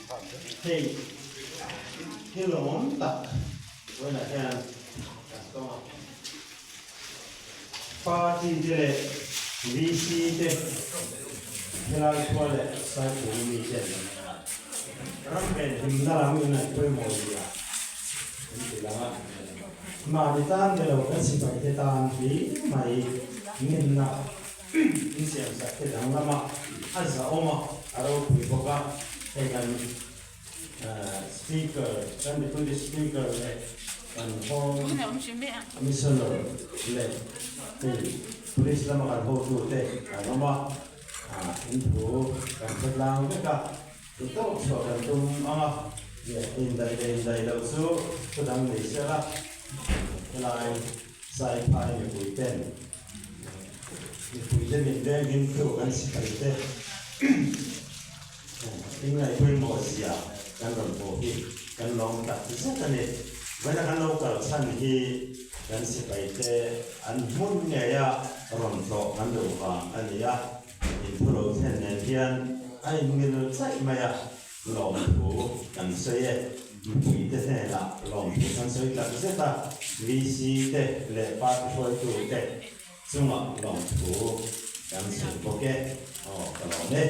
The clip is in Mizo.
Hei thil awm tak vawiinah hian kan tawng a. Party te leh VC te helai khua leh Saipui mi ten ram venhimna lam in an pawimawh zia an ti lang a. Mahni tan ni lo kan sipai te tan hlim mai ngenna in siam sak te dang lama a zahawm a, a ropui bawk a. Hei kan Speaker, kan Deputy Speaker leh kan Home Commissioner leh hei Police lama kan hotute an awm a, in thu kan hre tlang vek a, thu tawk chhuah kan tum ang a, indaih leh indaih loh chu thu dang nei sela helai Saiphai mipui ten mipui te min veng him thu kan sipai te. Inngaih pawimawh zia kan rawn hmuh hi kan lawm tak zet a ni. Vawiina kan lo kal chhan hi kan sipaite an hmun ngeia rawn tlawh kan duh vang a ni a, inthu lo thlen nen hian a inmil chaih mai a, lawmthu kan sawi e. Mipuite hnenah lawmthu kan sawi tak zet a, VC te leh party hruaitute Chungah lawmthu kan sawi bawk e. Aw ka lawm e.